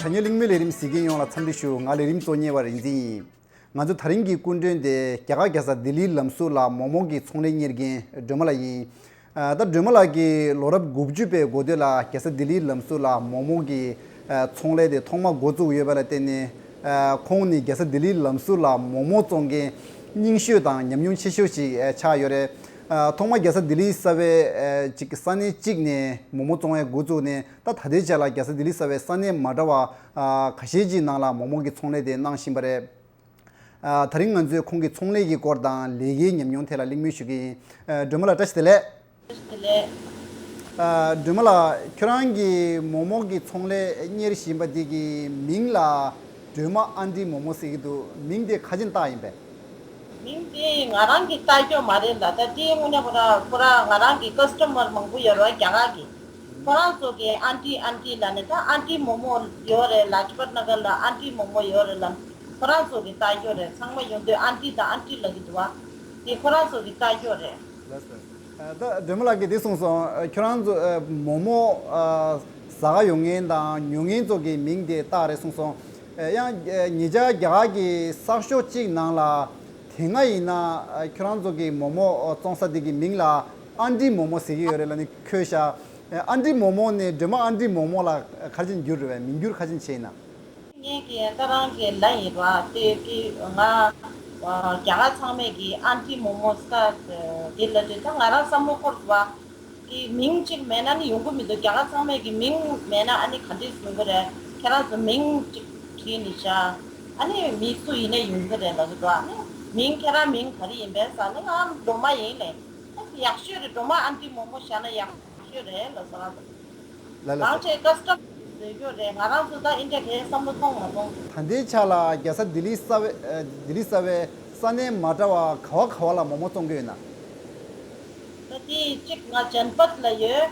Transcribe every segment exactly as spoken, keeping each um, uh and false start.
ངའི་གླེང་མོལ་ལས་རིམ་གཟིགས་མཁན་ཡོངས་ལ་འཚམས་འདྲི་ཞུ། ང་ལས་རིམ་གཙོ་གཉེར་བ་རིག་འཛིན་ཡིན། ང་ཚོ་དེ་རིང་གི་སྐུ་མགྲོན་དེ་རྒྱ་གར་རྒྱལ་ས་ལྡི་ལིའི་ལམ་ཟུར་ལ་མོག་མོག་གི་ཚོང་ལས་གཉེར་མཁན་སྒྲོལ་མ་ལགས་ཡིན། ཨ། ད་སྒྲོལ་མ་ལགས་ཀྱིས་ལོ་རབས་དགུ་བཅུ་པའི་འགོ་སྟོད་ལ་རྒྱལ་ས་ལྡི་ལིའི་ལམ་ཟུར་ལ་མོག་མོག་གི་ཨ། ཚོང་ལས་དེ་ཐོག་མ་འགོ་བཙུགས་ཡོད་པ་ལ་བརྟེན་ནས། ཨ། ཁོང་ནི་རྒྱལ་ས་ལྡི་ལིའི་ལམ་ཟུར་ལ་མོག་མོག་བཙོང་མཁན་རྙིང་ཤོས་དང་ཉམས་མྱོང་ཆེ་ཤོས་ཤིག་ཨ། ཆགས་ཡོད་རེད། ཨ། ཐོག་མ་རྒྱལ་ས་ལྡི་ལིའི་རྩ་བའི་ཨ། ཅིག་ས་གནས་གཅིག་ནས་མོག་མོག་བཙོང་ཡས་འགོ་བཙུགས་ནས། ད་ད་ལྟའི་ཆ་ལ་རྒྱལ་ས་ལྡི་ལིའི་རྩ་བའི་ས་གནས་མ་འདྲ་བ་ཨ། ཁ་ཤས་ཀྱི་ནང་ལ་མོག་མོག་གི་ཚོང་ལས་དེ་གནང་བཞིན་པ་རེད། ཨ། དེ་རིང་ང་ཚོས་ཁོང་གི་ཚོང་ལས་ཀྱི་སྐོར་དང་ལས་ཀའི་ཉམས་མྱོང་ཐད་ལ་གླེང་མོལ་ཞུ་གི་ཡིན། ཨ། སྒྲོལ་མ་ལགས་བཀྲ་ཤིས་བདེ་ལེགས། བཀྲ་ཤིས་བདེ་ལེགས། ཨ། སྒྲོལ་མ་ལགས། ཁྱོད་རང་གིས་མོག་མོག་གི་ཚོང་ལས་གཉེར་བཞིན་པ་འདི་གི་མིང་ལ་སྒྲོལ་མ་ཨན་ཊི་མོག་མོག་ཟེར་གྱི་འདུག་མིང་དེ་ག་རེ་བྱས་ནས་བཏགས་ཡིན་པས། མིང་དེ་ང་རང་གིས་བཏགས་ཀྱི་མ་རེད་ལ། ད་དེ་དངོས་གནས་ཁོ་རང་ཁོ་རང་ང་རང་གི་ཀ་སི་ཊ་མར་མང་པོ་ཡོད་རེད་རྒྱ་གར་གྱི། ཁོ་རང་ཚོ་གིས་ཨན་ཊི་ཨན་ཊི་ལབ་ནས། ད་ཨན་ཊི་མོག་མོག་ཡོད་རེད། ལ་ཇ་པད་ན་གར་ལ་ཨན་ཊི་མོག་མོག་ཡོད་རེད་ལབ། ཁོ་རང་ཚོ་གིས་བཏགས་ཀྱི་རེད། ཚང་མ་ཡོང་དུས་ཨན་ཊི་དང་ཨན་ཊི་ལབ་ཀྱི་འདུག་བ། དེ་ཁོ་རང་ཚོ་གིས་བཏགས་ཀྱི་རེད། ལགས་སོ། ཨ། ད་སྒྲོལ་མ་ལགས་ཀྱིས་འདི་གསུངས་སོང་། ཨ། ཁྱོད་རང་ཚོ་ཨ། མོག་མོག་ཨ། ཟ་ག་ཡོང་མཁན་དང་ཉོ་མཁན་ཚོ་གི་མིང་དེ་བཏགས་རེད་གསུངས་སོང་། ཨ། ཡང་ཨ། ཉེ་ཆར་རྒྱ་གར་གྱི་གསར་ཤོག་གཅིག་ནང་ལ། དེ་སྔ་ཡིན་ན་ཨ། ཁྱོད་རང་ཚོ་གི་མོག་མོག་ཨ། བཙོང་ས་དེ་གི་མིང་ལ་ཨན་ཊི་མོག་མོག་ཟེར་གྱི་ཡོད་རེད་ལབ་ནས་འཁོད་ཤག་ཨ། ཨན་ཊི་མོག་མོག་ནས་སྒྲོལ་མ་ཨན་ཊི་མོག་མོག་ལ་ག་རེ་བྱས་ནས་འགྱུར་རེད་པས། མིང་འགྱུར་ག་རེ་བྱས་ནས་བྱས་ཡིན་ན། ངས་ཀྱི་ད་རང་གི་ལ་ཡིན་པ་དེ་ཀྱི་ང་རྒྱ་གར་ཚང་མས་ཀྱི་ཨན་ཊི་མོག་མོག་ཟེར་དེ་ལབ་དུས། ད་ང་རང་བསམ་བློ་འཁོར་བ་ཀྱི་མིང་གཅིག་མེད་ན་ནི་ཡོང་གི་མི་འདུག་རྒྱ་གར་ཚང་མས་ཀྱི་མིང་མེད་ན་ཨ་ནི་ག་འདྲས་ཡོང་གི་རེད། ཁྱེད་རང་ཚོ་མིང་གཅིག་བྲིས་ནས་བཞག་ཨ་ནི་མི་སུ་ཡིན་ན་ཡོང་གི་རེད་ལབ་ཀྱི་འདུག་ཨ་ནི་མིང་ཁྱེད་རང་མིང་ག་རེ་ཡིན་པས་ཟེར་ནས། ང་སྒྲོལ་མ་ཡིན་ལབ། ཨ་ནི་ཡག་ཤོས་རེད། སྒྲོལ་མ་ཨན་ཊི་མོག་མོག་བཞག་ན་ཡག་ཤོས་རེད་ལབ་ཟེར་ལབ། ལ་ལ་རང་ཆེ་ཀ་སི་ཊམ་བཟོས་རྒྱུ་རེད། ང་རང་ཚོ་ད་ཨིན་ཌི་ཡ་གའི་བསམ་བློ་གཏོང་མ་གཏོང་། ད་ལྟའི་ཆ་ལ་རྒྱལ་ས་ལྡི་ལི་ས་བའི་ལྡི་ལི་ས་བའི་ས་གནས་མ་འདྲ་བ་ག་བ་ག་བ་ལ་མོག་མོག་བཙོང་གི་ཡོད་ན། ད་དེ་གཅིག་ང་ཇན་པད་ལ་ཡོད།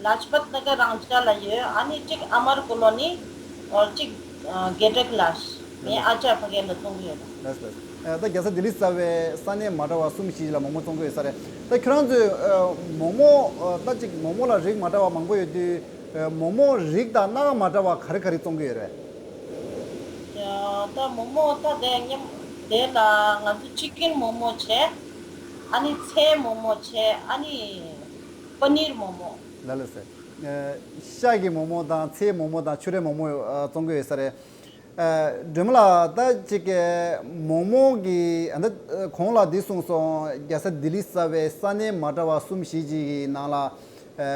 ལ་ཇ་པད་ན་གར་རང་ཅག་ལ་ཡོད། ཨ་ནི་གཅིག་ཨ་མར་ཀོ་ལོ་ནི། ཨོ་གཅིག་གེ་ཊེག་ལ། ངའི་ཨ་ཅག་ཕ་གི་ལ་བཙོང་གི་ཡོད། ལགས་ལགས། ད་རྒྱལ་ས་ལྡི་ལི་ས་བའི་ས་གནས་མ་འདྲ་བ་གསུམ་བཞི་ལ་མོག་མོག་བཙོང་གི་ཡོད་ས་རེད། ད་ཁྱོད་རང་ཚོས་མོག་མོག་ད་ཅིག་མོག་མོག་ལ་རིགས་མ་འདྲ་བ་མང་པོ་ཡོད་དུས། མོག་མོག་རིགས་དང་སྣ་ཁ་མ་འདྲ་བ་ག་རེ་ག་རེ་བཙོང་གི་ཡོད་རེད། ད་མོག་མོག་ད་དེ་མཉམ་དེ་ལ་ང་ཚོ་ཅི་ཀེན་མོག་མོག་བྱས། ཨ་ནི་ཚལ་མོག་མོག་བྱས། ཨ་ནི་པ་ནིར་མོག་མོག་ལ་ལ་ཟེར། ཤ་གི་མོག་མོག་དང་ཚལ་མོག་མོག་དང་ཆུ་རའི་མོག་མོག་བཙོང་གི་ཡོད་ས་རེད། སྒྲོལ་མ་ལགས། ད་ཅིག་མོག་མོག་གི་ཨ་ད་གོང་ལ་འདི་གསུངས་སོང་། རྒྱལ་ས་ལྡི་ལི་ས་བའི་ས་གནས་མ་འདྲ་བ་གསུམ་བཞི་ཅིག་གི་ནང་ལ།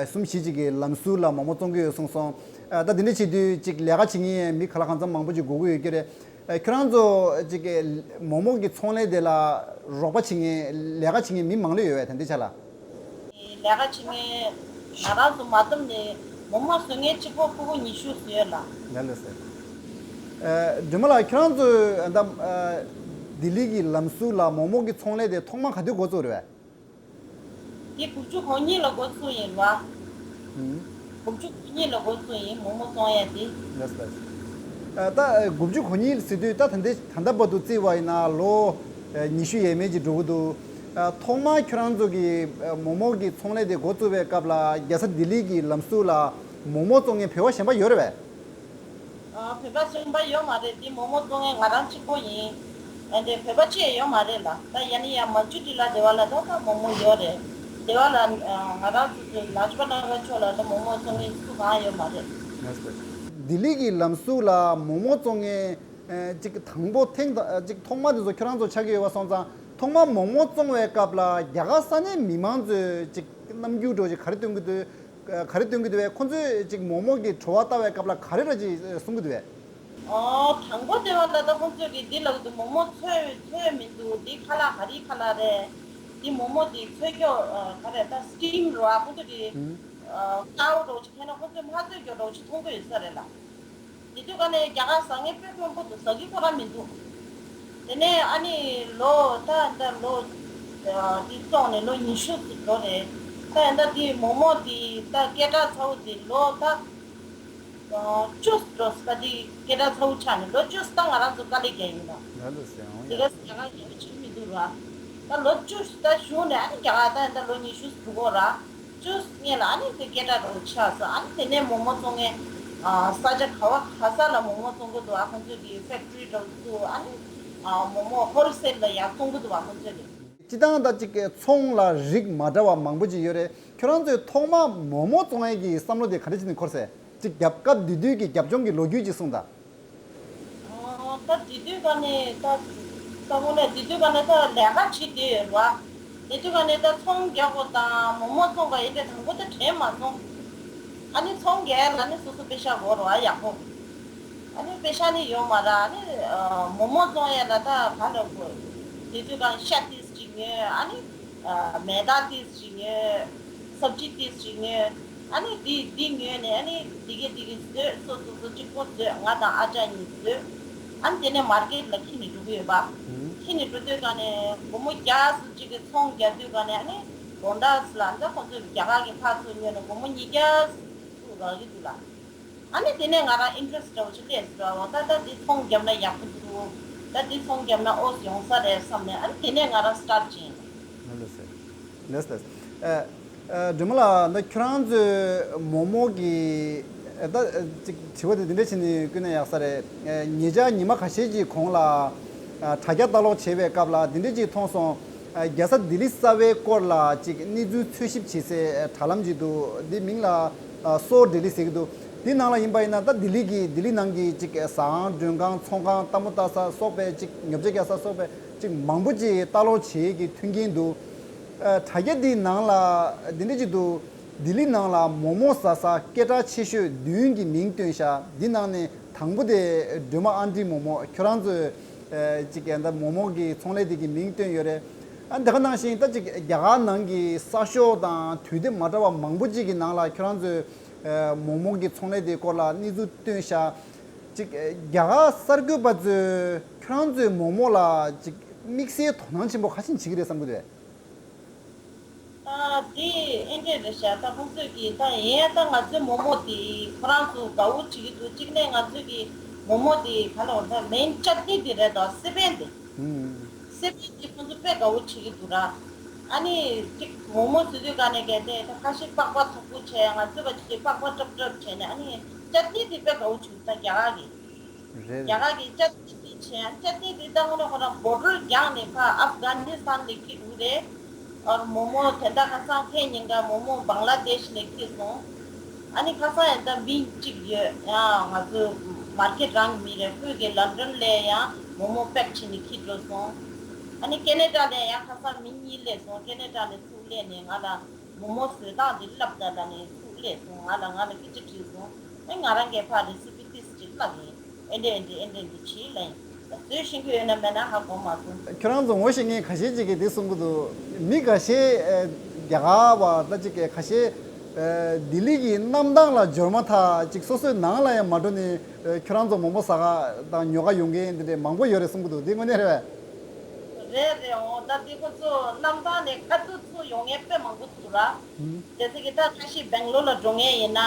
གསུམ་བཞི་ཅིག་གི་ལམ་ཟུར་ལ་མོག་མོག་བཙོང་གི་ཡོད་གསུངས་སོང་། ད་འདི་འདྲ་བྱེད་དུས་ཅིག་ལས་ཀ་བྱེད་མཁན་མི་ག་ལ་གང་འཚམ་མང་པོ་ཅིག་དགོས་ཀྱི་ཡོད་ཀྱི་རེད། ཁྱོད་རང་ཚོ་ཅིག་མོག་མོག་གི་ཚོང་ལས་དེ་ལ་རོགས་པ་བྱེད་མཁན་ལས་ཀ་བྱེད་མཁན་མི་མང་ལོས་ཡོད་པས་ད་འདི་ཆ་ལ། ལས་ཀ་བྱེད་མཁན་ང་རང་ཚོ་མ་བསྡོམས་ནས་མོག་མོག་བཟོ་མཁན་གཅིག་པོ་ཕྲུ་གུ་ཉི་ཤུ་ཙམ་ཡོད་ལ། ལགས་ལགས་ཟེར། སྒྲོལ་མ་ལགས། ཁྱོད་རང་ཚོས་ད་ལྡི་ལི་གི་ལམ་ཟུར་ལ་མོག་མོག་གི་ཚོང་ལས་དེ་ཐོག་མ་ག་དུས་འགོ་བཙུགས་རེད་པས། དེ་དགུ་བཅུ་གོ་གཉིས་ལ་འགོ་བཙུགས་ཡིན་པ། ཨུམ། དགུ་བཅུ་གོ་གཉིས་ལ་འགོ་བཙུགས་ཡིན། མོག་མོག་བཙོང་ཡས་དེ། ལགས་ལགས། ད་དགུ་བཅུ་གོ་གཉིས་ཟེར་དུས་ད་ད་ལྟ་ད་ལྟ་བར་དུ་བརྩིས་པ་ཡིན་ན་ལོ་ཉི་ཤུ་ཡས་མས་ཅིག་འགྲོ་གི་འདུག་ཐོག་མར་ཁྱོད་རང་ཚོ་གིས་མོག་མོག་གི་ཚོང་ལས་དེ་འགོ་བཙུགས་པའི་སྐབས་ལ་རྒྱལ་ས་ལྡི་ལི་གི་ལམ་ཟུར་ལ་མོག་མོག་བཙོང་མཁན་བོད་པ་གཞན་པ་ཡོད་རེད་པས། ཨ། བོད་པ་གཞན་པ་ཡོད་མ་རེད། འདི་མོག་མོག་བཙོང་མཁན་ང་རང་གཅིག་པོ་ཡིན། ཨ། འདི་བོད་པ་གཅིག་ཡོད་མ་རེད་ལ། ད་ཡ་ནི་ཡ་མ་ཇུ་ཏི་ལ་དེ་བ་ལ་ད་ད་མོག་མོག་ཡོད་རེད། དེ་བ་ལ་ང་རང་ཚོ་ཚོ་ལ་ཇ་པད་ན་གར་ཕྱོགས་ལ་ད་མོག་མོག་བཙོང་མཁན་སུ་གང་ཡོད་མ་རེད། ལྡི་ལི་གི་ལམ་ཟུར་ལ་མོག་མོག་བཙོང་མཁན་ཅིག་དང་པོ་ཐེངས་ད་ཅིག་ཐོག་མ་དེ་ཚོ་ཁྱོད་རང་ཚོ་ཆགས་ཀྱི་ཡོད་པ་སོང་ཙང་། ཐོག་མ་མོག་མོག་བཙོང་བའི་སྐབས་ལ་རྒྱ་གར་ས་གནས་མི་མང་ཚོས་ཅིག་རྣམ་འགྱུར་འདྲ་བོ་ཅིག་ག་རེ་སྟོན་གྱི་འདུག་ག་རེ་སྟོན་གྱི་འདུག་པས། ཁོ་ཚོས་ཅིག་མོག་མོག་གི་བྲོ་བ་ལྟ་བའི་སྐབས་ལ་ག་རེ་འདྲ་ཅིག་གསུང་གི་འདུག་པས། ཨོ། དང་པོ་དེ་བ་ལ་ད་ཁོ་ཚོས་ཀྱིས་འདི་ལབ་ཀྱི་འདུག་མོག་མོག་ཚོས་ཚོས་མི་འདུག་འདི་ཁ་ལག་ག་རེ་ཁ་ལག་རེད། འདི་མོག་མོག་འདི་ཚོས་ཀྱོག་ག་རེ་ད་སི་ཊིམ་རོ། ཨ། ཁོ་ཚོས་ཀྱིས་ཨ། ཀའོ་འདྲ་བོ་ཅིག་ཁྱེར་ན་ཁོ་ཚོས་མ་ཚོས་ཀྱོག་འདྲ་བོ་ཅིག་མཐོང་གི་ཡོད་ས་རེད་ལ། དེ་དུས་ཀ་ནས་རྒྱ་གར་ཟ་མཁན་དཔེ་དཀོན་པོ་འདུག་ཟ་གི་ཁོ་རང་མི་འདུག་དེ་ནས་ཨ་ནི་ལོ་ད་ད་ལོ་འདི་བཙོང་ནས་ལོ་ཉི་ཤུ་ཙམ་འགྲོ་རེད། ད་ད་འདི་མོག་མོག་འདི་ད་སྐད་གྲགས་ཚ་བོ་འདི་ལོ་ད་བཅུ་འགྲོ་ས། ད་འདི་སྐད་གྲགས་ཚ་བོ་ཆགས་ནས་ལོ་བཅུ་ད་ང་རང་ཚོ་དཀའ་ལས་རྒྱག་ཡིན་ལ། ང་ཚོ་ཟེར་འོང་དེ་ཡ། ག་རྒྱ་གར་རྒྱག་ཕྱིར་མི་འདུག་ར། ད་ལོ་བཅུ་ད་གཞུག་ནས་ཨ་ནི་རྒྱ་གར་ད་ད་ལོ་ཉི་ཤུ་འགྲོ་གོ་ར། བཅུ་སྔོན་ལ་ཨ་ནི་དེ་སྐད་གྲགས་འདྲ་བོ་ཆགས་སོང་། ཨ་ནི་དེ་ནས་མོག་མོག་བཙོང་མཁན་ ཨ་ས་ཆ་ག་བ་ག་ས་ལ་མོག་མོག་བཙོང་གི་འདུག་ཨ་ཁོང་ཚོས་ཀྱི་ཕེག་ཊི་རི་འདྲ་བོ་བཙུགས། ཨ་ནི་ཨ་མོག་མོག་ཧོལ་སེལ་ལ་ཡར་བཙོང་གི་འདུག་ཨ་ཁོང་ཚོས་ཀྱི། སྤྱི་བཏང་ད་ཅིག་ཚོང་ལ་རིགས་མ་འདྲ་བ་མང་པོ་ཅིག་ཡོད་རེད། ཁྱོད་རང་ཚོས་ཐོག་མ་མོག་མོག་བཙོང་ཡས་ཀྱི་བསམ་བློ་དེ་ག་འདྲ་བྱས་ནས་འཁོར་སོང་། ཅིག་རྒྱབ་སྐབས་དེ་དུས་ཀྱི་རྒྱབ་ལྗོངས་ཀྱི་ལོ་རྒྱུས་ཅིག་གསུངས་དང་། ཨོ། ད་དེ་དུས་ག་ནས་ད་ད་དངོས་གནས་དེ་དུས་ག་ནས་ད་ལས་ཀ་བྱེད་བསྡད་ཡོད་རེད་བ། དེ་དུས་ག་ནས་ད་ཚོང་རྒྱག་དགོས་དང་མོག་མོག་བཙོང་དགོས་ཡིན་དེ་དང་པོ་ད་དྲན་མ་སོང་། ཨ་ནི་ཚོང་རྒྱག་ཡ་ལ་ནི་སོ་སོ་པེ་ཤ་དགོས་རེད་བ་ཡག་པོ། ཨ་ནི་པེ་ཤ་ནི་ཡོད་མ་རེད། ཨ་ནི་ཨ་མོག་མོག་བཙོང་ཡ་ལ་ད་ག་ལ་དགོས། དེ་དུས་ག་ཤ་ཏིས་ཅིག་ཉོས། ཨ་ནི་ཨ་མེ་ད་ཏིས་ཅིག་ཉོས། སབ་ཇི་ཏིས་ཅིག་ཉོས། ཨ་ནི་འདི་འདི་ཉོས་ནས་ཨ་ནི་འདི་གས་འདི་གས་བཟོས། སོ་སོ་སོ་གཅིག་པོ་བཟོས། ང་དང་ཨ་ཅག་གཉིས་བཟོས། ཨ་ནི་དེ་ནས་མར་ཀེཊ་ལ་ཁྱེར་ནས་འགྲོ་གི་ཡོད་པ། ཁྱེར་ནས་འགྲོ་དུས་ག་ནས་སྒོར་མོ་བརྒྱ་སུ་གཅིག་གི་ཚོང་རྒྱག་དུས་ག་ནས་ཨ་ནི་དགོང་དག་ལ་འདི་ཁོང་ཚོས་རྒྱ་གར་གྱི་ཕར་ཚུར་ཉོས་ནས་སྒོར་མོ་ཉིས་བརྒྱ་སུ་རག་གི་འདུག་ལ། ཨ་ནི་དེ་ནས་ང་རང་ཨིན་ཊི་རེ་སི་ཊི་འདྲ་བོ་ཞིག་སླེབས་སོང་། ད་ད་འདི་ཚོང་བརྒྱབ་ན་ཡག་པོ་འདུག་ད་འདི་ཚོང་བརྒྱབ་ན་ཨོ་ཡོང་ས་རེད་བསམ་ནས། ཨ་ནི་དེ་ནས་ང་རང་སི་ཊར་ཊི་བྱས་ཡིན། ལགས་སོ། ལགས་སོ། ཨ་ཨ་སྒྲོལ་མ་ལགས། ད་ཁྱོད་རང་ཚོའི་མོག་མོག་གི་ཨ་ད་ཨ་ཅིག་དྲི་བ་དེ་འདི་འདྲ་བྱས་ནས་བསྐུར་ན་ཡག་ས་རེད། ཨ་ཉེ་ཆར་ཉི་མ་ཁ་ཤས་ཀྱི་གོང་ལ་ཨ་དྲ་རྒྱ་ལྟ་ཀློག་བྱེད་པའི་སྐབས་ལ་འདི་འདྲ་ཅིག་མཐོང་སོང་། ཨ་རྒྱལ་ས་ལྡི་ལི་གསར་པའི་སྐོར་ལ་ཅིག་གནས་ཚུལ་འཚོལ་ཞིབ་བྱེད་སའི་ཨ་དྲ་ལམ་ཅིག་འདུག་འདི་མིང་ལ་ཨ་སོ་ལྡི་ལི་ཟེར་གྱི་འདུག་འདི་ནང་ལ་ཡིན་པ་ཡིན་ན་ད་ལྡི་ལི་གི་ལྡི་ལི་ནང་གི་ཅིག་ཟ་ཁང་མགྲོན་ཁང་ཚོང་ཁང་ལྟད་མོ་ལྟ་ས་སོགས་པའི་ཅིག་ཉོ་ཆ་རྒྱག་ས་སོགས་པའི་ཅིག་མང་པོ་ཅིག་ལྟ་ཀློག་བྱེད་ཀྱི་མཐུན་རྐྱེན་འདུག་ཨ་དྲ་རྒྱ་འདིའི་ནང་ལ་འདི་འདྲ་ཅིག་འདུག་ལྡི་ལི་ནང་ལ་མོག་མོག་ཟ་ས་སྐད་གྲགས་ཆེ་ཤོས་བདུན་གྱི་མིང་བཏོན་ཤག་འདི་ནང་ནས་དང་པོ་དེ་སྒྲོལ་མ་ཨན་ཊི་མོག་མོག་ཁྱོད་རང་ཚོས་ཨ་ཅིག་ད་མོག་མོག་གི་ཚོང་ལས་དེ་གི་མིང་བཏོན་ཡོད་རེད། ཨ་དེ་ག་ནང་བཞིན་ད་ཅིག་རྒྱ་གར་ནང་གི་ས་ཕྱོགས་དང་དུས་དེབ་མ་འདྲ་བ་མང་པོ་ཅིག་གི་ནང་ལ་ཁྱོད་རང་ཚོས་ཨ་མོག་མོག་གི་ཚོང་ལས་དེའི་སྐོར་ལ་གནས་ཚུལ་བཏོན་ཤག་ཅིག་རྒྱ་གར་གསར་འགོད་པ་ཚོས་ཁྱོད་རང་ཚོའི་མོག་མོག་ལ་ཅིག་དམིགས་བསལ་དོ་སྣང་ཆེན་པོ་ག་ཅིག་བྱེད་ཀྱི་རེད་བསམ་གྱི་འདུག་ཨ་དེ་ཨེ་འདྲས་རེད་ཤག་ད་ཁོང་ཚོས་ཀྱིས་ད་ཡིན་ཡང་ད་ང་ཚོའི་མོག་མོག་དེ་ཁོ་རང་ཚོ་དགའ་བོ་བྱེད་ཀྱི་འདུག་གཅིག་ནས་ང་ཚོས་ཀྱི་མོག་མོག་དེ་ག་ལ་བར་ད་མེན་ཅ་ཏི་དེ་རེད་དོ། སི་པན་དེ། ཨུམ། སི་པན་དེ་ཁོང་ཚོ་དཔེ་དགའ་བོ་བྱེད་ཀྱི་འདུག་ར། ཨ་ནི་ཅིག་མོག་མོག་བཟོ་དུས་ག་ནས་གལ་ཏེ་ད་ཁ་ཤས་པགས་པ་མཐུག་པོ་བྱས། ང་ཚོས་ཀྱི་པགས་པ་སྲབ་སྲབ་བྱས་ནས། ཨ་ནི་ཅ་ཏི་དེ་དཔེ་དགའ་བོ་བྱུང་ད་རྒྱ་གར་གྱི། རེད། རྒྱ་གར་གྱི་ཅ་ཏི་དེ་བྱས། ཅ་ཏི་དེ་ད་དངོས་གནས་ཁོ་རང་བོ་ཊལ་རྒྱག་ནས་ཕར་ཨབ་གྷ་ནི་སི་ཐན་ལ་འཁྱེར་འགྲོ་གི་རེད། ཨ་མོག་མོག་དེ་འདྲ་ཁ་སང་ཐེངས་ཉིན་ཀ་མོག་མོག་བང་ལ་དེཤ་ལ་འཁྱེར་སོང་། ཨ་ནི་ཁ་སང་ཡང་ད་མི་གཅིག་ཡོད་ཡང་ང་ཚོ་མར་ཀེཊ་རང་གི་མི་རེད། ཁོས་ཀྱི་ལན་ཌན་ལ་ཡང་མོག་མོག་པེག་བྱས་ནས་འཁྱེར་འགྲོ་སོང་། ཨ་ནི་ཁེ་ན་ཌ་ལ་ཡང་ཁ་སང་མི་གཉིས་སླེབས་སོང་། ཁེ་ན་ཌ་ནས་ཚུར་སླེབས་ནས་ང་ལ་མོག་མོག་བཟོ་སྟངས་དེ་བསླབ་དང་ལབ་ནས་ཚུར་སླེབས་སོང་། ང་ལ་ང་ལ་སྐད་ཆ་དྲིས་སོང་། ཨ་ང་རང་གིས་ཕར་རེ་སི་པི་ཏིས་ཅིག་བསླབས་ཡིན། ཨེ་འདྲས་ཨེ་འདྲས་ཨེ་འདྲས་འདི་བྱེད་ལབ་ཡིན། ད་བཟོས་ཤེས་ཀྱི་ཡོད་ན་མེད་ན་ཧ་གོ་མ་སོང་། ཁྱོད་རང་ཚོ་ངོ་ཤེས་མཁན་ཁ་ཤས་ཅིག་གིས་འདི་གསུང་གི་འདུག་མི་ཁ་ཤས་ཨ་རྒྱ་གར་བ་ད་ཅིག་གིས་ཁ་ཤས་ཨ་ལྡི་ལི་གི་གནམ་ཐང་ལ་འབྱོར་མ་ཐག་ཅིག་སོ་སོའི་ནང་ལ་ཡང་མ་འགྲོ་ནས་ཨ་ཁྱོད་རང་ཚོ་མོག་མོག་ཟ་ག་དང་ཉོ་ག་ཡོང་མཁན་འདི་འདྲས་མང་པོ་ཡོད་རེད་གསུང་གི་འདུག་འདི་དངོས་གནས་རེད་པས། རེད་རེད། འོ་ད་འདི་ཁོ་ཚོ་གནམ་ཐང་ནས་ཁ་ཐུག་ཚུར་ཡོང་མཁན་དཔེ་མང་པོ་འདུག་ར། ཨུམ། གལ་སྲིད་ཀྱི་ད་ཁ་ཤས་སྦེང་ལོར་ལ་འགྲོ་མཁན་ཡིན་ན།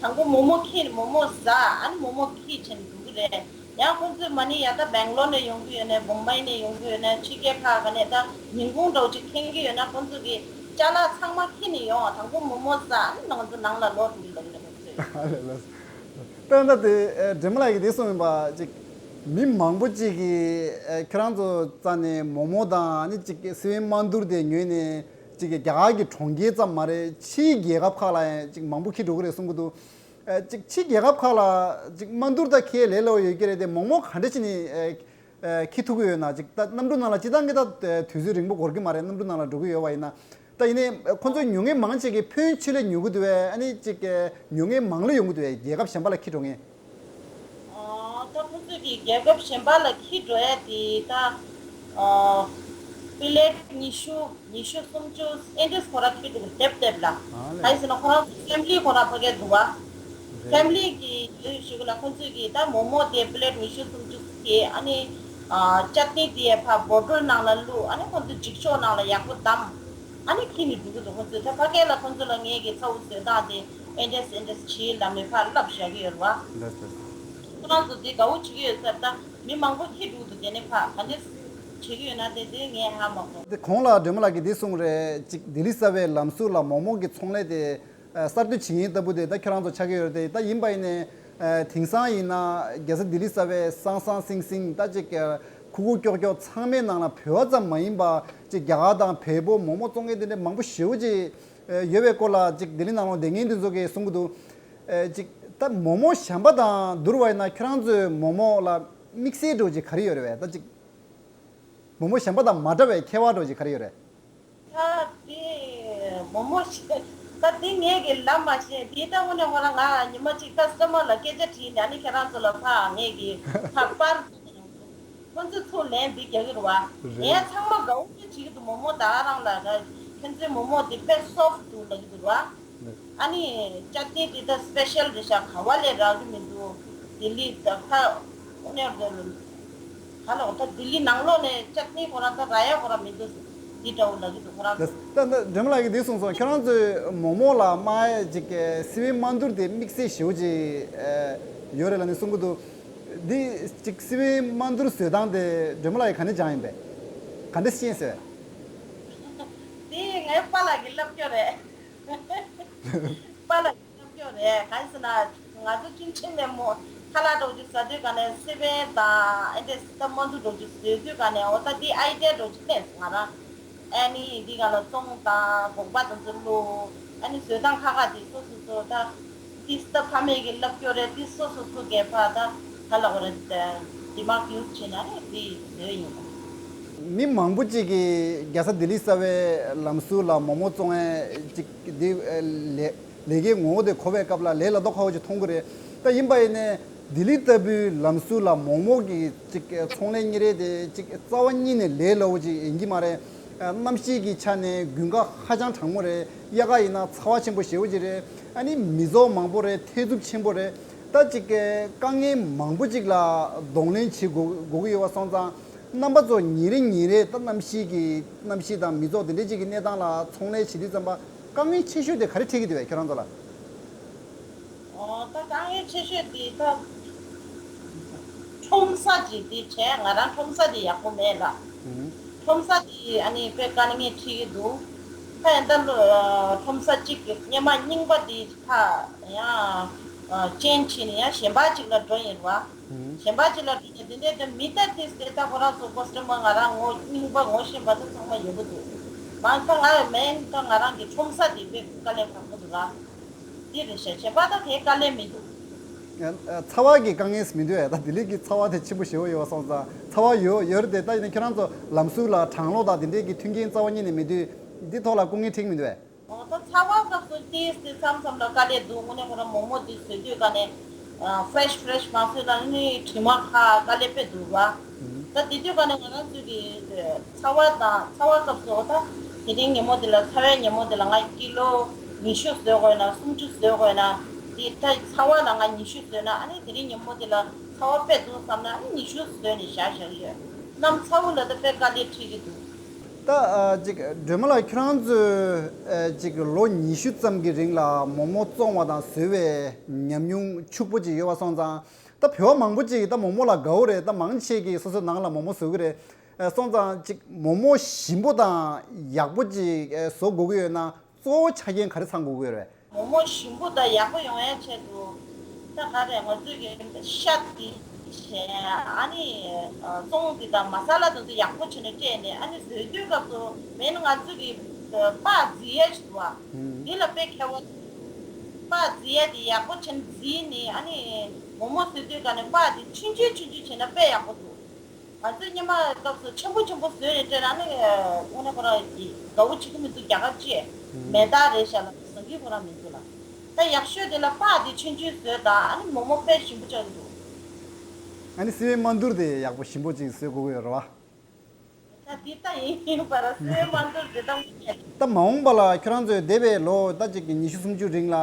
དང་པོ་མོག་མོག་འཁྱེར་ནས་མོག་མོག་ཟ། ཨ་ནི་མོག་མོག་འཁྱེར་བྱས་ནས་འགྲོ་གི་རེད། ཡང་ཁོང་ཚོས་མ་ནི་ཡ་ད་སྦེང་ལོར་ནས་ཡོང་གི་ཡོད་ནའི་བུམ་བྷའི་ནས་ཡོང་གི་ཡོད་ནའི་ཕྱི་རྒྱལ་ཁག་ག་ནས་ད་ཉིན་གུང་འདྲ་བོ་ཅིག་འཐེན་གྱི་ཡོད་ན་ཁོང་ཚོ་གི་ཅ་ལག་ཚང་མ་འཁྱེར་ནས་ཡོང་། དང་པོ་མོག་མོག་ཟ། ཨ་ནི་ང་ཚོ་ནང་ལ་ལོག་འགྲོ་གི་ལབ་ཡོད་ཁོང་ཚོས། ད་ལྟ་དེ་ཨ་སྒྲོལ་མ་ལགས་ཀྱིས་དེ་གསུངས་ཡིན་པ་ཅིག་མི་མང་པོ་ཅིག་གིས་ཨ་ཁྱོད་རང་ཚོ་རྩ་ནས་མོག་མོག་དང་ཨ་ནི་ཅིག་སི་པན་མན་དུར་དེ་ཉོས་ནས་ཅིག་རྒྱ་གར་གྱི་གྲོང་ཁྱེར་ཙམ་མ་རེད། ཕྱིའི་རྒྱལ་ཁབ་ཁག་ལ་ཡང་ཅིག་མང་པོ་འཁྱེར་འགྲོ་གི་རེད་གསུང་གི་འདུག་ཨ་ཅིག་ཕྱིའི་རྒྱལ་ཁབ་ཁག་ལ་ཅིག་མན་དུར་ད་འཁྱེར་ལས་སླ་པོ་ཡོད་ཀྱི་རེད་དེ། མོག་མོག་ག་འདྲ་བྱས་ནས་ཨ་ཨ་འཁྱེར་ཐུབ་ཀྱི་ཡོད་ན། ཅིག་ད་གནམ་གྲུ་ནང་ལ་སྤྱིར་བཏང་གི་ད་དུས་ཚོད་རིང་པོ་འགོར་གྱི་མ་རེད། གནམ་གྲུ་ནང་ལ་འགྲོ་གི་ཡོད་པ་ཡིན་ན། ད་ཡིན་ནའི་ཁོ་ཚོ་ཉོ་མཁན་མང་ཆེ་གིས་ཕོན་ཆེ་ལ་ཉོ་གི་འདུག་པས། ཨ་ནི་ཅིག་ཉོ་མཁན་མང་ལ་ཡོང་གི་འདུག་པས། རྒྱལ་ཁབ་གཞན་པ་ལ་འཁྱེར་འགྲོ་མཁན། ཨ་ད་ཁོ་ཚོས་ཀྱི་རྒྱལ་ཁབ་གཞན་པ་ལ་འཁྱེར་འགྲོ་ཡ་དེ་ད་ཨ་པི་ལེཊ་ཉི་ཤུ་ཉི་ཤུ་སུམ་ཅུ་ཨེ་འདྲས་ཁོ་རང་འཁྱེར་འགྲོ་གི་དེབ་དེབ་ལ། ཨ་ལས། གང་ཡིན་ཟེར་ན་ཁོ་རང་ཚོ་ཕེ་མི་ལི་ཁོ་རང་ཕ་གིར་འདུག་པ། རེད། ཕེ་མི་ལི་གི་ཡོད་ཞུ་གི་ལ། ཁོ་ཚོས་ཀྱི་ད་མོག་མོག་དེ་པི་ལེཊ་ཉི་ཤུ་སུམ་ཅུ་དེ་ཨ་ནི་ཨ་ཅ་ཏི་དེ་ཕར་བོ་ཊལ་ནང་ལ་བླུགས། ཨ་ནི་ཁོ་ཚོ་འགྱིག་ཤོག་ནང་ལ་ཡག་པོ་བསྡམས། ཨ་ནི་འཁྱེར་ནས་འགྲོ་གི་འདུག་ཁོ་ཚོས་ད་ཕ་གི་ལ་ཁོ་ཚོ་ལ་ངས་ཀྱི་ཚ་བོ་བཟོས་སྟངས་དེ་ཨེ་འདྲས་ཨེ་འདྲས་བྱེད་ལབ་ནས་ཕར་བསླབ་བཞག་གི་ཡོད་རེད་པ། ལགས་སོ། ཁོ་རང་ཚོ་དེ་དགའ་བོ་བྱེད་ཀྱི་ཡོད་ས་རེད། ད་མི་མང་པོ་འཁྱེར་འགྲོ་གི་འདུག་དེ་ནས་ཕར་ག་འདྲས་བྱེད་ཀྱི་ཡོད་ན་དེ་དེ་ངས་ཧ་མ་གོ། དེ་གོང་ལ་སྒྲོལ་མ་ལགས་ཀྱིས་འདི་གསུངས་རེད། ཅིག་ལྡི་ལི་གསར་པའི་ལམ་ཟུར་ལ་མོག་མོག་གི་ཚོང་ལས་དེ་ཨ་གསར་གཏོད་བྱེད་མཁན་ལྟ་བུ་དེ་ད་ཁྱོད་རང་ཚོ་ཆགས་ཀྱི་ཡོད་རེད་དེ། ད་ཡིན་པ་ཡིན་ནའི་ ཨ། དེང་སང་ཡིན་ན་རྒྱལ་ས་ལྡི་ལི་གསར་པའི་སང་སང་སིང་སིང་ད་ཅིག་ཨ། ཁུག་ཁུག་ཀྱོག་ཀྱོག་ཚང་མའི་ནང་ལ་བོད་པ་ཙམ་མ་ཡིན་པ་ཅིག་རྒྱ་གར་དང་བལ་པོ་མོག་མོག་བཙོང་མཁན་དེ་འདྲ་མང་པོ་ཞེ་པོ་ཅིག་ཨ། ཡོད་པའི་སྐོར་ལ་ཅིག་ལྡི་ལི་ནང་ལོགས་བསྡད་མཁན་དེ་ཚོ་གིས་གསུང་གི་འདུག་ཨ། ཅིག་ད་མོག་མོག་གཞན་པ་དང་བསྡུར་བ་ཡིན་ན་ཁྱོད་རང་ཚོའི་མོག་མོག་ལ་དམིགས་བསལ་འདྲ་བོ་ཅིག་ག་རེ་ཡོད་རེད་པས། ད་ཅིག་མོག་མོག་གཞན་པ་དང་མ་འདྲ་བའི་ཁྱད་པར་འདྲ་བོ་ཅིག་ག་རེ་ཡོད་རེད། ད་དེ་མོག་མོག་ཞིག་ད་དེ་ངས་ཀྱི་ལབ་མ་ཤེས། དེ་ལྟ་བུ་ནས་ཧོ་ར་ང་ཉི་མ་གཅིག་ཀ་སི་ཊ་མར་ལ་སྐད་ཆ་དྲིས་ནས་ཨ་ནི་ཁྱེད་རང་ཚོ་ལ་ཕ་ངས་ཀྱི་ཕ་པར་ཁོ་ཚོས་ཚུར་ལན་འདི་རྒྱག་གི་རེད་བ། རེད། ངས་ཚང་མ་དགའ་བོ་ཅིག་བྱེད་ཀྱི་འདུག་མོག་མོག་ད་ག་རང་ལ་ད་ཁྱོད་ཚོའི་མོག་མོག་དེ་དཔེ་སོབ་ཊི་འདུག་ལབ་ཀྱི་འདུག་ར། ཨ་ནི་ཅ་ཏི་དེ་ད་སི་པེ་ཤལ་རེད་ཤག་ག་བ་ལས་རག་གི་མི་འདུག་ལྡི་ལི་ད་ཁ་ཨོ་ནེ་རྡོ་ལ་ག་ལ་འོ་ད་ལྡི་ལི་ནང་ལོགས་ནས་ཅ་ཏི་ཁོ་རང་ད་རག་ཡ་ཁོ་རང་མི་འདུག་འདི་འདྲ་བོ་ལབ་ཀྱི་འདུག་ཁོ་རང་ད་ད་ད་སྒྲོལ་མ་ལགས་ཀྱིས་འདི་གསུངས་སོང་། ཁྱོད་རང་ཚོས་མོག་མོག་ལ་དམའ་ཅིག་སི་པན་མ་འདུར་དེ་དམིགས་བསལ་ཞེ་པོ་ཅིག་ཡོད་རེད་ལབ་ནས་གསུང་གི་འདུག་འདི་ཅིག་སི་པན་མ་འདུར་བཟོས་སྟངས་དེ་སྒྲོལ་མ་ལགས་ཀྱིས་ག་འདྲ་སྦྱངས་ཡིན་པས། ག་འདྲ་ཤེས་ཟེར། དེ་ངའི་པཱ་ལགས་ཀྱི་ལབ་སྐྱོར་རེད། པཱ་ལགས་ཀྱི་ལབ་སྐྱོར་རེད། གང་ཡིན་ཟེར་ན་ང་ཚོ་ཆུང་ཆུང་ནས་མོ་ཁ་ལག་འདྲ་བོ་ཅིག་ཟ་དུས་ག་ནས་སི་པན་དང་ཨེ་འདྲས་སི་ཏ་མ་འདུ་འདྲ་བོ་ཅིག་ཟོས་དུས་ག་ནས་འོ་ད་དེ་ཨའི་ཌི་ཡ་འདྲ་བོ་ཅིག་བསྟན་སོང་ང་རང་། ཨ་ནི་འདི་ག་ལ་བཙོང་དང་སྒོག་པ་དང་ཚོ་བླུགས། ཨ་ནི་བཟོས་སྟངས་ཁག་ཁག་དེ་སོ་སོ་སོ་ད། ཏིས་ད་ཕ་མེས་ཀྱི་ལབ་སྐྱོར་རེད། ཏིས་སོ་སོ་སོ་གས་ཕ་ད་ཧ་ལ་གོ་རེད། དེ་མ་གིའུ་ཆེ་ན་རེད་དེ་བཟོས་ཡིན། མི་མང་པོ་ཅིག་གིས་རྒྱལ་ས་ལྡི་ལི་གསར་པའི་ལམ་ཟུར་ལ་མོག་མོག་བཙོང་ཡས་ཅིག་འདི་ལས་ལས་ཀའི་ངོ་བོ་དེ་གོ་བའི་སྐབས་ལ་ལས་སླ་རྡོ་ཁ་བོ་ཅིག་མཐོང་གི་རེད། ད་ཡིན་པ་ཡིན་ནའི་ལྡི་ལི་ལྟ་བུའི་ལམ་ཟུར་ལ་མོག་མོག་གི་ཅིག་ཚོང་ལས་གཉེར་ཡས་དེ་ཅིག་རྩ་བ་ཉིད་ནས་ལས་སླ་བོ་ཅིག་ཡིན་གྱི་མ་རེད། གནམ་གཤིས་ཀྱི་ཆ་ནས་དགུན་ཁ་ཧ་ཅང་གྲང་མོ་རེད། དབྱར་ཁ་ཡིན་ན་ཚ་བ་ཆེན་པོ་ཞེ་པོ་ཅིག་རེད། ཨ་ནི་མི་ཚོགས་མང་པོ་རེད། ཐེ་ཚུབ་ཆེན་པོ་རེད། ད་ཅིག་གི་དཀའ་ངལ་མང་པོ་ཅིག་ལ་གདོང་ལེན་བྱེད་དགོས་དགོས་ཀྱི་ཡོད་པ་སོང་ཙང་། རྣམ་པ་ཚོ་ཉིན་རེ་ཉིན་རེ་ད་གནམ་གཤིས་ཀྱི་གནམ་གཤིས་དང་མི་ཚོགས་དེ་འདྲའི་ཅིག་གི་གནས་སྟངས་ལ་ཚོང་ལས་བྱེད་དུས་ཙམ་པ་དཀའ་ངལ་ཆེ་ཤོས་དེ་ག་རེ་འཕྲད་ཀྱི་འདུག་བས་ཁྱོད་རང་ཚོ་ལ། ཨོ་ད་དཀའ་ངལ་ཆེ་ཤོས་དེ་ད་ཁྲོམ་ས་ཅིག་དེ་བྱས། ང་རང་ཁྲོམ་ས་དེ་ཡག་པོ་མེད་ལ། ཁྲོམ་ས་དེ་ཨ་ནི་དཔེ་དཀའ་ངལ་འཕྲད་ཀྱི་འདུག་ད་ཡིན་ད་ལོ་ཁྲོམ་ས་གཅིག་གི་སྔོན་མ་རྙིང་པ་དེ་ཕ་ཡང་ཅེན་ཇི་བྱས་ནས་ཡང་གཞན་པ་ཅིག་ལ་འགྲོ་ཡིན་ར། གཞན་པ་ཅིག་ལ་འགྲོ་ནས་དེ་འདྲའི་དེ་མི་ལྟ་དེ་སྟེ་ད་ཁོ་རང་ཚོ་ཀོ་སི་ཊ་མར་ང་རང་ངོ་རྙིང་པ་ངོ་ཤེས་པ་དེ་ཚང་མ་ཡོད་གི་འདུག་མ་ད་ང་མེན་ད་ང་རང་གི་ཁྲོམ་ས་དེ་དཔེ་དཀའ་ལས་ཁག་པོ་འདུག་ར། འདི་རེད་ཤག་གཞན་པ་ད་དེ་དཀའ་ལས་མི་འདུག་ཨ། ཚ་བ་གི་དཀའ་ངལ་མི་འདུག་ཨེ། ད་ལྡི་ལི་གི་ཚ་བ་དེ་ཆེན་པོ་ཞེ་པོ་ཡོད་པ་སོང་ཙང་། ཚ་བ་ཡོད་ཡོད་རེད་དེ། ད་ཡིན་ན་ཁྱེད་རང་ཚོ་ལམ་ཟུར་ལ་གྲང་གློག་དང་དེ་འདྲའི་གི་མཐུན་རྐྱེན་རྩ་བ་ཉིད་ནས་མི་འདུག་འདི་ཐོག་ལ་སྐུ་ངལ་འཕྲད་ཀྱི་མི་འདུག་ཨེ། འོ་ད་ཚ་བ་སྐབས་སུ་ཏིས་ཏི་མཚམས་མཚམས་ལ་དཀའ་ལས་འདུག་དངོས་གནས་ཁོ་རང་མོག་མོག་འདི་བཟོས་དུས་ག་ནས་ཕ་རེ་ཤི་ཕ་རེ་ཤི་མ་བཟོས་ན་ནི་དྲི་མ་ཁ་དཀའ་ལས་དཔེ་འདུག་བ། ད་དེ་དུས་ག་ནས་ང་རང་ཚོ་གི་ཚ་བ་དང་ཚ་བ་སྐབས་སུ་འོ་ད་དེ་རིང་ཉིན་མོ་འདི་ལ་ཚ་བའི་ཉིན་མོ་འདི་ལ་ང་ཀི་ལོ་ཉི་ཤུ་བཟོ་དགོས་ན་སུམ་ཅུ་བཟོ་དགོས་ན། དེ་ད་ཚ་བ་ལ་ང་ཉི་ཤུ་བཟོས་ན་ཨ་ནི་དེ་རིང་ཉིན་མོ་འདི་ལ་ཚ་བ་དཔེ་འདུག་བསམ་ན་ཨ་ནི་ཉི་ཤུ་བཟོས་ནས་བཞག་བཞག་ཡོད། གནམ་ཚ་བོ་ལ་ད་དཔེ་དཀའ་ལས་འཕྲད་ཀྱི་འདུག་ད་ཨ་ཅིག་སྒྲོལ་མ་ལགས་ཁྱོད་རང་ཚོས་ཨ་ཅིག་ལོ་ཉི་ཤུ་ཙམ་གྱི་རིང་ལ་མོག་མོག་བཙོང་བ་དང་བཟོ་བའི་ཉམས་མྱོང་ཕྱུག་པོ་ཅིག་ཡོད་པ་སོང་ཙང་། ད་བོད་པ་མང་པོ་ཅིག་ད་མོག་མོག་ལ་དགའ་བོ་རེད། ད་མང་ཆེ་གིས་སོ་སོའི་ནང་ལ་མོག་མོག་བཟོ་གི་རེད། ཨ་སོང་ཙང་ཅིག་མོག་མོག་ཞིམ་པོ་དང་ཡག་པོ་ཅིག་ཨ་བཟོ་དགོས་ཀྱི་ཡོད་ན་གཙོ་བོ་ཆ་རྐྱེན་ག་རེ་ཚང་དགོས་ཀྱི་ཡོད་རེད། མོག་མོག་ཞིམ་པོ་དང་ཡག་པོ་ཡོང་ཡ་ཆེད་དུ་ད་ག་རེ་ང་ཚོས་ཀྱི་ཤ་དེ་བྱས། ཨ་ནི་ཨ་བཙོང་དེ་དང་མ་ས་ལ་དེ་ཚོ་ཡག་པོ་བྱས་ནས་སྤྲད་ནས་ཨ་ནི་བཟོས་དུས་སྐབས་སུ་མེད་ན་ང་ཚོས་ཀྱི་པགས་བརྫི་ཡ་ཞིག་འདུག་བ། དེ་ལ་དཔེ་ཁྱད་པར། པགས་བརྫི་ཡ་དེ་ཡག་པོ་བྱས་ནས་བརྫིས་ནས་ཨ་ནི་མོག་མོག་བཟོས་དུས་ག་ནས་པགས་དེ་ཆུང་ཆུང་ཆུང་ཆུང་བྱས་ན་དཔེ་ཡག་པོ་འདུག་ང་ཚོས་སྔོན་མ་སྐབས་སུ་ཆེན་པོ་ཆེན་པོ་བཟོས་ནས་སྤྲད་ན་ནི་དངོས་གནས་ཁོ་རང་གི་དགའ་བོ་བྱེད་ཀྱི་མི་འདུག་རྒྱ་གར་ཅེས་མེ་སྟག་རེད་ཤག་ལ་བཟང་གི་ཁོ་རང་མི་འདུག་ལ། ད་ཡག་ཤོས་དེ་ལ་པགས་དེ་ཆུང་ཆུང་བཟོས་དང་ཨ་ནི་མོག་མོག་དཔེ་ཞིམ་པོ་ཆགས་ཀྱི་འདུག་ཨ་ནི་སི་པན་མ་འདུར་དེ་ཡག་པོ་ཞིམ་པོ་ཅིག་བཟོས་དགོས་ཀྱི་ཡོད་རེད་བ། ད་འདི་ལྟ་ཡིན་པར་སེ་མ་འདུག་འདི་ལྟ་མི་ཉན། ད་མ་འོངས་པ་ལ་ཁྱོད་རང་ཚོས་འདས་པའི་ལོ་ད་ཅིག་ཉི་ཤུ་སུམ་ཅུ་རིང་ལ་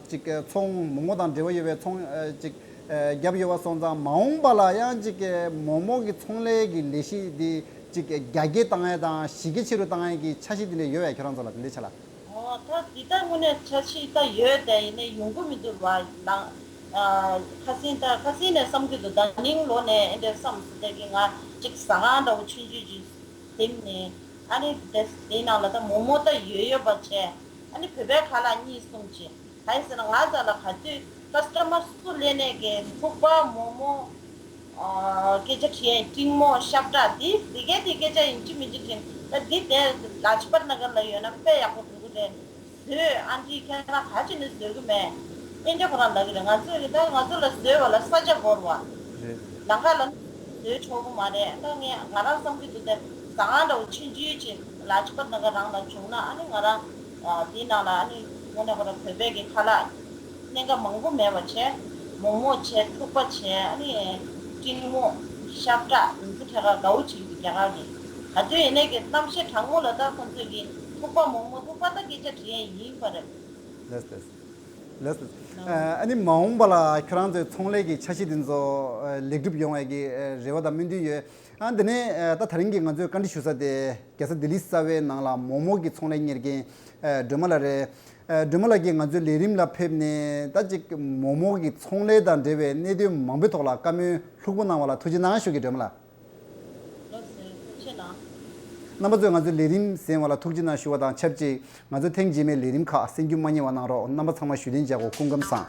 ཅིག་ཚོང་མོག་མོག་དང་འབྲེལ་བ་ཡོད་པའི་ཚོང་ཅིག་བརྒྱབ་ཡོད་པ་སོང་ཙང་མ་འོངས་པ་ལ་ཡང་ཅིག་མོག་མོག་གི་ཚོང་ལས་ཀྱི་ལས་གཞི་འདི་ཅིག་རྒྱ་སྐྱེད་བཏང་ཡ་དང་གཞི་རྒྱ་ཆེ་རུ་བཏང་ཡ་གི་འཆར་གཞི་འདི་འདྲ་ཡོད་པས་ཁྱོད་རང་ཚོ་ལ་དེ་འདྲའི་ཆ་ལ། ཨོ་ད་འདི་ལྟ་དངོས་གནས་འཆར་གཞི་ད་ཡོད་དེ་ཡིན་ནའི་ཡོང་གི་མི་འདུག་བ་ལང་། ཁ་སང་ད་ཁ་སང་ནས་བསམ་གྱི་འདུག་ད་ནིང་ལོ་ནས་ཨེ་འདྲ་བསམ་སོང་དེ་གི་ང་གཅིག་ཟ་ཁང་འདྲ་བོ་ཆུང་ཆུང་ཅིག་འདེམས་ནས་ཨ་ནི་དེ་དེའི་ནང་ལ་ད་མོག་མོག་ད་ཡོད་ཡོད་པ་བྱས་ཨ་ནི་བོད་པའི་ཁ་ལག་གཉིས་གསུམ་བྱས་གང་ཡིན་ཟེར་ན་ང་ཚོ་ལ་ག་དུས་ ཀ་སི་ཊ་མར་སུ་སླེབས་ནས་ཀྱི་ཐུག་པ་མོག་མོག་སྐད་ཆ་དྲིས་ཡས་ཀྲིང་མོག་ཤབ་ཏྲ་འདི་འདི་གའི་འདི་སྐད་ཆ་ཡིན་གཅིག་མིན་གཅིག་དྲིས། ད་འདི་དེ་ལ་ཇི་པར་ན་གར་ལ་ཡོད་ན་དཔེ་ཡག་པོ་འདུག་གི་རེད། བཟོས་ཨན་ཊི་ཁྱེད་རང་ག་ཅི་ནས་བཟོས་གི་མེད། ཨིན་ཌི་ཡ་ཁོ་རང་ལབ་གི་རེད། ང་ཚོས་གི་ད་ང་ཚོ་ལ་བཟོས་པ་ལ་ས་ཆ་འགོར་བ། རེད། ལམ་ཁ་ལ་བཟོས་ཆོག་གི་མ་རེད། ད་ངས་ང་རང་བསམ་གི་འདུག་དེ་ཟ་ཁང་འདྲ་བོ་ཆུང་ཆུང་ཅིག་ལ་ཇི་པར་ན་གར་རང་ལ་བྱུང་ན་ཨ་ནི་ང་རང་དེའི་ནང་ལ་ཨ་ནི་དངོས་གནས་ཁོ་རང་བོད་པའི་གི་ཁ་ལག་གནད་འགག་མང་པོ་མེད་པ་བྱས། མོག་མོག་བྱས། ཐུག་པ་བྱས། ཨ་ནི་ཀྲིང་མོག་ཤབ་ཏྲ་འདི་ཚོ་ཐད་ཀར་དགའ་བོ་བྱེད་ཀྱི་རྒྱ་གར་གྱི། ག་དུས་ཡིན་ནའི་གི་གནམ་གཤིས་གྲང་མོ་ལ་ད་ཁོང་ཚོས་གི་ཐུག་པ་མོག་མོག་ཐུག་པ་ད་སྐད་ཆ་དྲིས་ཡས་ཡིན་པ་རེད། ལགས་ལགས། ལགས་ལགས། ཨ་ནི་མ་འོངས་པ་ལ་ཁྱོད་རང་ཚོའི་ཚོང་ལས་ཀྱི་འཆར་གཞི་འདི་ཚོ་ལེགས་གྲུབ་ཡོང་བའི་གི་རེ་བ་དང་སྨོན་འདུན་ཡོད། ཨ་འདི་ནས་ད་དེ་རིང་གི་ང་ཚོའི་བཀའ་འདྲི་ཞུ་ས་དེ་རྒྱལ་ས་ལྡི་ལི་གསར་པའི་ནང་ལ་མོག་མོག་གི་ཚོང་ལས་གཉེར་མཁན་སྒྲོལ་མ་ལགས་རེད། སྒྲོལ་མ་ལགས་ཀྱིས་ང་ཚོའི་ལས་རིམ་ལ་ཕེབས་ནས་ད་ཅིག་མོག་མོག་གི་ཚོང་ལས་དང་འབྲེལ་བའི་གནད་དོན་མང་པོའི་ཐོག་ལ་བཀའ་མོལ་ལྷུག་པོ་གནང་བ་ལ་ཐུགས་རྗེ་གནང་ཞུ་གི་སྒྲོལ་མ་ལགས། ལགས་སོ། ཐུགས་རྗེ་གནང་། རྣམ་པ་ཚོས་ང་ཚོའི་ལས་རིམ་གསན་པ་ལ་ཐུགས་རྗེ་གནང་ཞུ་བ་དང་ཆབས་ཅིག་ང་ཚོའི་ཐེངས་རྗེས་མའི་ལས་རིམ་ཁག་གསན་རྒྱུ་མ་བསྙེལ་བ་གནང་རོགས། རྣམ་པ་ཚང་མ་བཞུགས་གདན་འཇགས་དགོས། སྐུ་ཁམས་བཟང་།